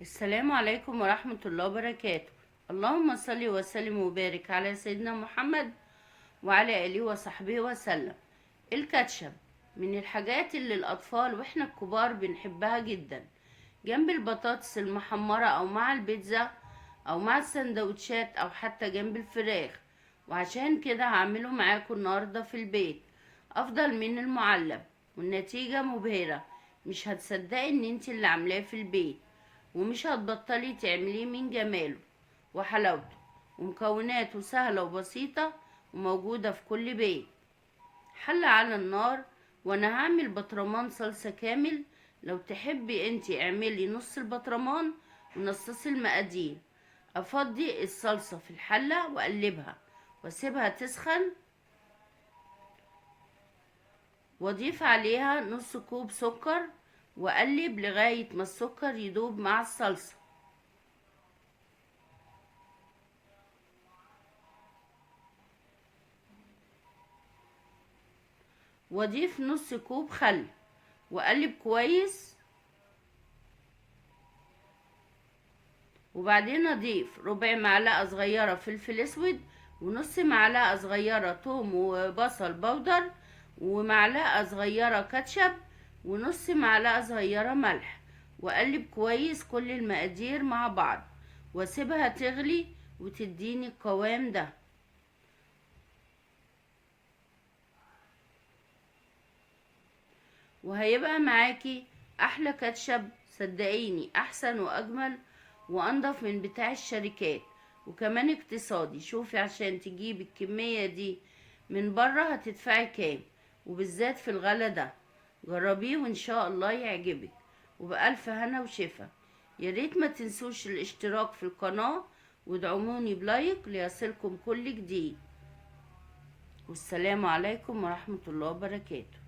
السلام عليكم ورحمة الله وبركاته. اللهم صل وسلم وبارك على سيدنا محمد وعلى آله وصحبه وسلم. الكاتشب من الحاجات اللي الأطفال وإحنا الكبار بنحبها جدا، جنب البطاطس المحمرة أو مع البيتزا أو مع السندوتشات أو حتى جنب الفراخ، وعشان كده هعمله معاكم النهاردة في البيت أفضل من المعلب، والنتيجة مبهرة. مش هتصدقي إن انت اللي عاملاه في البيت، ومش هتبطلي تعمليه من جماله وحلاوته، ومكوناته سهلة وبسيطة وموجودة في كل بيت. حلة على النار، وانا هعمل بطرمان صلصة كامل. لو تحبي انتي اعملي نص البطرمان ونصصي المقادير. افضي الصلصة في الحلة واقلبها واسيبها تسخن، واضيف عليها نص كوب سكر، واقلب لغاية ما السكر يدوب مع الصلصة. واضيف نص كوب خل واقلب كويس، وبعدين اضيف ربع معلقة صغيرة فلفل اسود، ونص معلقة صغيرة توم وبصل بودر، ومعلقة صغيرة كاتشب، ونص معلقة صغيرة ملح، واقلب كويس كل المقادير مع بعض، واسيبها تغلي وتديني القوام ده. وهيبقى معاكي احلى كاتشب، صدقيني احسن واجمل وانضف من بتاع الشركات، وكمان اقتصادي. شوفي عشان تجيبي الكمية دي من بره هتدفعي كام، وبالذات في الغلا ده. جربيه وان شاء الله يعجبك، وبألف هنا وشفا. يا ريت ما تنسوش الاشتراك في القناة وادعموني بلايك ليصلكم كل جديد. والسلام عليكم ورحمة الله وبركاته.